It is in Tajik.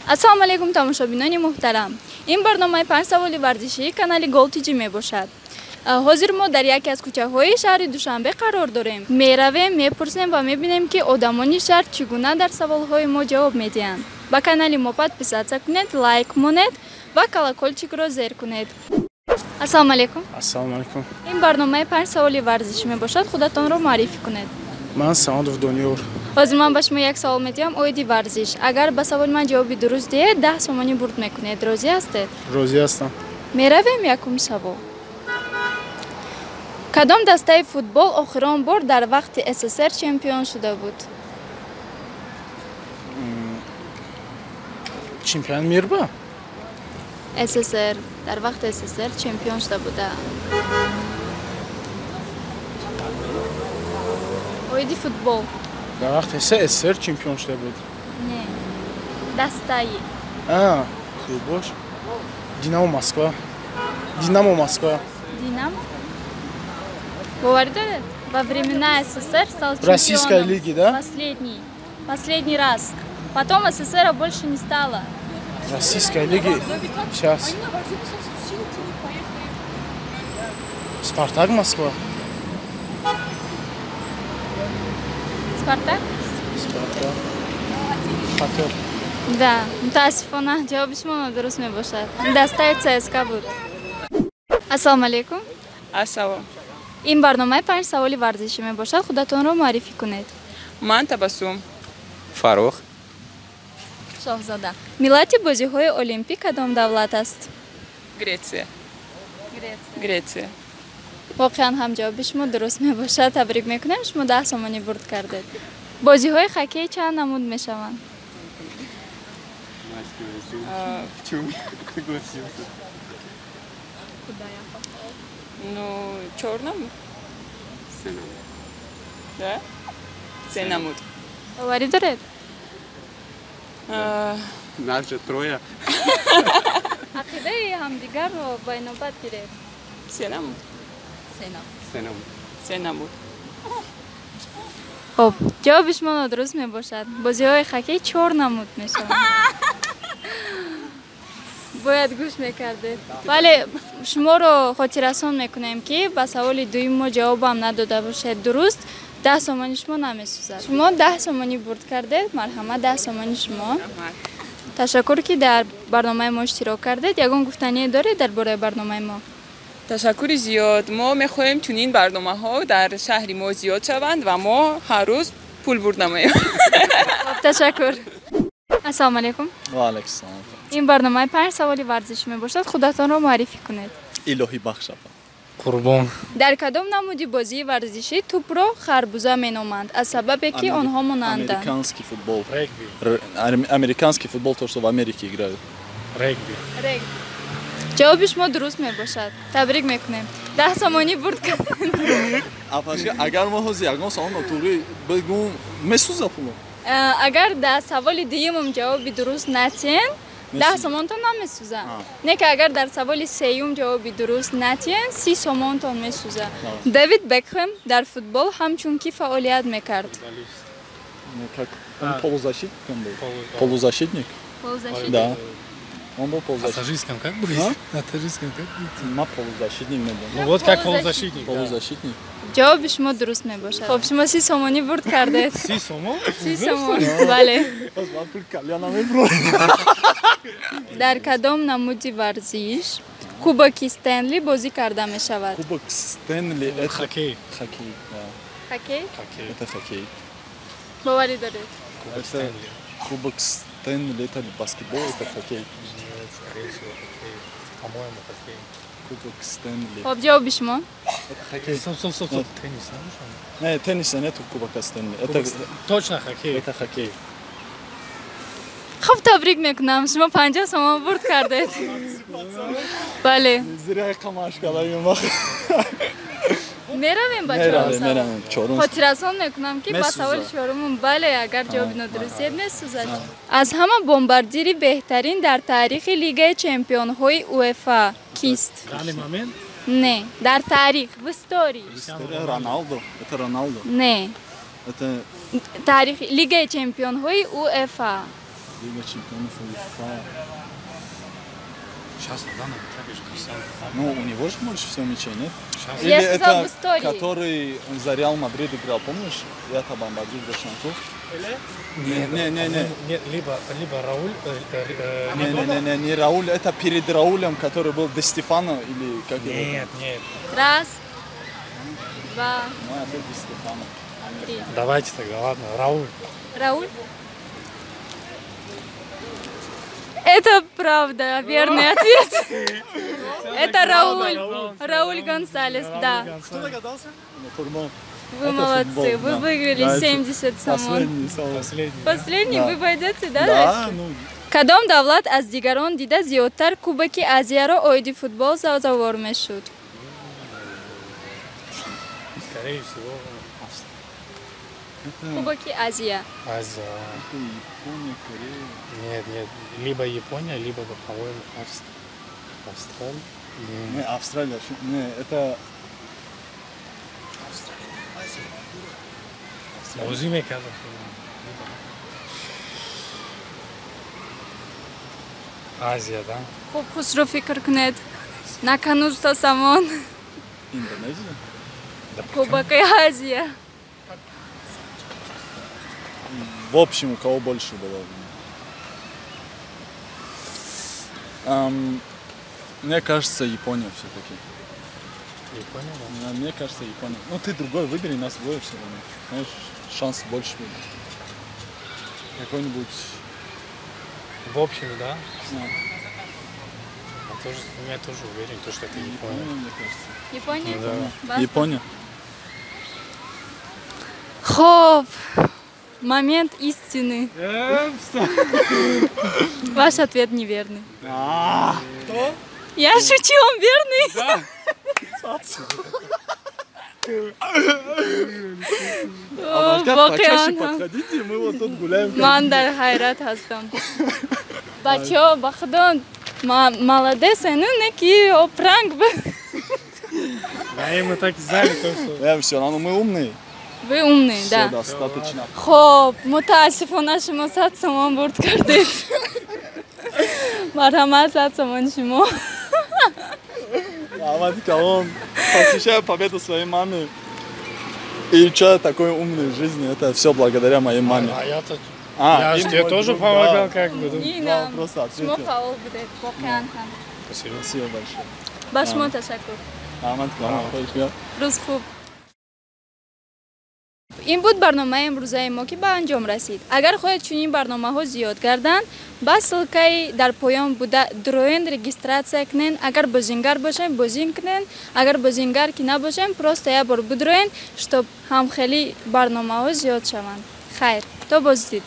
Ассалому алайкум, тамошобинони муҳтарам. Ин барномаи панҷ саволи варзишии канали Гол ТЖ мебошад. Ҳозир мо дар яке аз кӯчаҳои шаҳри Душанбе қарор дорем. Меравем, мепурсем ва мебинем, ки одамони шаҳр чӣ гуна дар саволҳои мо ҷавоб медиҳанд. Ба канали мо подписаться кунед, лайк монед ва колокольчикро зер кунед. Ассалому алайкум. Ассалому алайкум. Ин барномаи панҷ саволи варзишӣ мебошад. Худатонро муаррифӣ кунед. Ман Самадов Дониёр. Ҳозир ман ба шумо як савол медиҳам оиди варзиш. Агар ба саволи ман ҷавоби дуруст диҳед, 10 сомонӣ бурд мекунед. Розӣ ҳастед? Розӣ ҳастам. Меравем якум савол. Кадом дастаи футбол охирон бор дар вақти СССР чемпион шуда буд? Чемпион мир ба? СССР, дар вақти СССР чемпион шуда буда. Оиди футбол. Дар вақти СССР чемпион шуда буд? Не, дастаи. А, клубош Динамо Москва, Динамо Москва. Динамо? Боварӣ доред? Во времена СССР стал чемпионом. Российской лиги, да? Последний раз. Потом СССР больше не стало. Российской лиги. Сейчас. Спартак Москва. Спартак? Спартак. Хотел. Да, мутаассифона, ҷавоби шумо нодуруст мебошад. Дастаи ЦСКА буд. Ассалому алайкум. Ассалом. Ин барномаи панҷ саволи варзишӣ мебошад. Худатонро муаррифӣ кунед. Ман Табассум. Фаррух. Шоҳзода. Миллати бозиҳои олимпӣ кадом давлат аст? Греция. Греция. Воқеан ҳам ҷавоби шумо дуруст мебошад. Табрик мекунем, шумо 10 сомонӣ бурд кардед. Бозиҳои хоккей чанд намуд мешаванд? В чем согласился? Ну, чор намуд. Да? Се намуд. Боварӣ доред? Нас же трое. Ақидаи ҳамдигарро ба инобат гиред. Се намуд. Се намуд. Се намуд. Хуб, ҷавоби шумо нодуруст мебошад. Бозиҳои хоккей чор намуд мешаванд. Бояд гӯш мекардед, вале шуморо хотиррасон мекунем, ки ба саволи дуюм мо ҷавобам надода бошед дуруст, 10 сомони шумо намесӯзад. Шумо 10 сомонӣ бурд кардед. Марҳамат, 10 сомони шумо. Ташаккур, ки дар барномаи мо иштирок кардед. Ягон гуфтание доред дар бораи барномаи мо? Ташаккури зиёд. Мо мехоҳем, чунин барномаҳо дар шаҳри мо зиёд шаванд ва мо ҳар рӯз пул бурд намоем. Ташаккур. Ассалому алайкум. Ва алайкум салом. Ин барномаи панҷ саволи варзишӣ мебошад. Худатонро муаррифӣ кунед. Илоҳӣ бахшафа. Қурбон. Дар кадом намуди бозии варзишӣ тӯпро харбуза меноманд, аз сабабе ки онҳо монанданд? Американский футбол. Регби. Американский футбол, то, что в Америке играют. Регби. Регби. Ҷавоби шумо дуруст мебошад. Табрик мекунем, 10 сомонӣ бурд кардед. Апашка, агар мо ҳозир ягон савол нотуғри бигӯм, месӯза пуло? Агар дар саволи дуюмам ҷавоби дуруст натиҳен, 10 сомонтон намесӯза. Не ки агар дар саволи сеюм ҷавоби дуруст натиҳен, 30 сомонтон месӯза. Дэвид Бекхэм дар футбол ҳамчун кӣ фаъолият мекард? Как он, полузащитник он был, полузащитник. Полузащитник. Да, он был А полузащитник. таджикском как будет? А? На таджикском как будет? Ма полузащитник медонам. Ну вот, как полузащитник. Да. Полузащитник. Ҷавоби шумо дуруст мебошад. Хуб, шумо 30 сомонӣ бурд кардед. 30 сомон? 30 сомон, бале. Ман пул кальян намебурам. Дар кадом намуди варзиш Кубоки Стенли бозӣ карда мешавад? Кубок Стэнли — это Хоккей. Хоккей, да. Хоккей? Хоккей. Это хоккей. Боварӣ доред? Кубок Стэнли. Кубок Стэнли — это баскетбол, это хоккей. Нет, скорее всего, хоккей. По-моему, хоккей. Кубок Стэнли. Хуб, ҷавоби шумо? Это хоккей. Стоп, стоп, стоп, стоп. Теннис, да? Не, тенниса нету Кубока Стэнли. Это Точно хоккей. Это хоккей. Хуб, табрик мекунам, шумо 50 сомон бурд кардед, бале. Зря қамашкалагим вақт. Меравем ба Меравем, чорум савол. Меравем. Чорум. Хотиррасон мекунам, ки ба Месӯзад. саволи чорумум, бале, агар ҷавоби нодуруст диҳед, месӯзад. Аз ҳама бомбардири беҳтарин дар таърихи Лигаи чемпионҳои УЕФА кист? Данный момент? Не, дар таърих, в истории. Роналдо. Это Роналдо. Не. Это Таърихи Лигаи чемпионҳои УЕФА. Лига чемпионов УЕФА. Сейчас на данном этапе же Криштиану. Ну, у него же больше всего мячей, нет? Сейчас. Я Или сказала это, в истории. Который за Реал Мадрид играл, помнишь? Я Табамбаджи Дашанков. Нет, Не, не, не. Нет, либо Рауль, Не, либо- не, не, не, не Рауль, это перед Раулем, который был Де Стефано или как его? Нет, нет. Раз, два, Ну, опять Де Стефано. три. Давайте тогда, ладно, Рауль. Рауль? Это правда, верный ответ. Это Рауль. Рауль Гонсалес, да. Кто догадался? Ну, Курман. Вы Это молодцы, футбол, вы да. выиграли Да, это 70 сомон. Последний самый. Последний. Да? Последний Да. вы пойдете, да, Да, дальше? ну, Кадом давлат аз дигарон дида зиёдтар Кубоки Азияро оиди футбол сазовор мешуд? Скорее всего, Кубоки Азия. Азия. Это Япония, Корея. Нет, нет. Либо Япония, либо, по-моему, Австралия. Не, Австралия. Не, это... Бозӣ мекардам. Азия, да? Хуб, хушро фикр кунед. Накануз то самон. Индонезия? Да. Кубоки Азия. В общем, у кого больше было? Мне кажется, Япония все-таки. Япония, да? Мне кажется, Япония. Ну, ты другой выбери, нас двое все равно. Знаешь, шанс больше будет. Какой-нибудь... В общем, да? Ну, Я тоже уверен, то, что это Япония. Япония, мне кажется. Япония? Да. Баста. Япония. Хоп! Момент истины. Ваш ответ неверный. Кто? Я шучу, он верный. А О, почаще воқеан. Подходите, мы вот тут гуляем. Ман дар ҳайрат ҳастам. Бачаҳо, ба худо, молодец, ну не ки о пранк буд. Да, и мы так и знали, то, что... Да, все равно мы умные. Вы умные, Все да. достаточно. Хоб, мутаассифона шумо 100 сомон бурд кардед. Марҳамат, 100 сомон шумо. Ахмад Калон, посвящаю победу своей маме. И что я такой умный в жизни, это все благодаря моей маме. А я-то... А, я и же тебе мой тоже друг, помогал, да. как бы. Ну. И Два нам. вопроса Шумо ответил. фаъол будед, воқеан ҳам. Спасибо. Спасибо большое. Ба шумо ташаккур. Ахмад Калон, спасибо. Рӯз хуб. Ин буд барномаи имрӯзаи мо, ки ба анҷом расид. Агар хоҳед чунин барномаҳо зиёд гарданд, ба ссылкаи дар поён буда дроен, регистрация кунен. Агар бозингар бошем, бозин кунен, агар бозингар ки набошем, просто як бор бидроен, чтоб ҳамхели барномаҳо зиёд шаванд. Хайр, то боздид.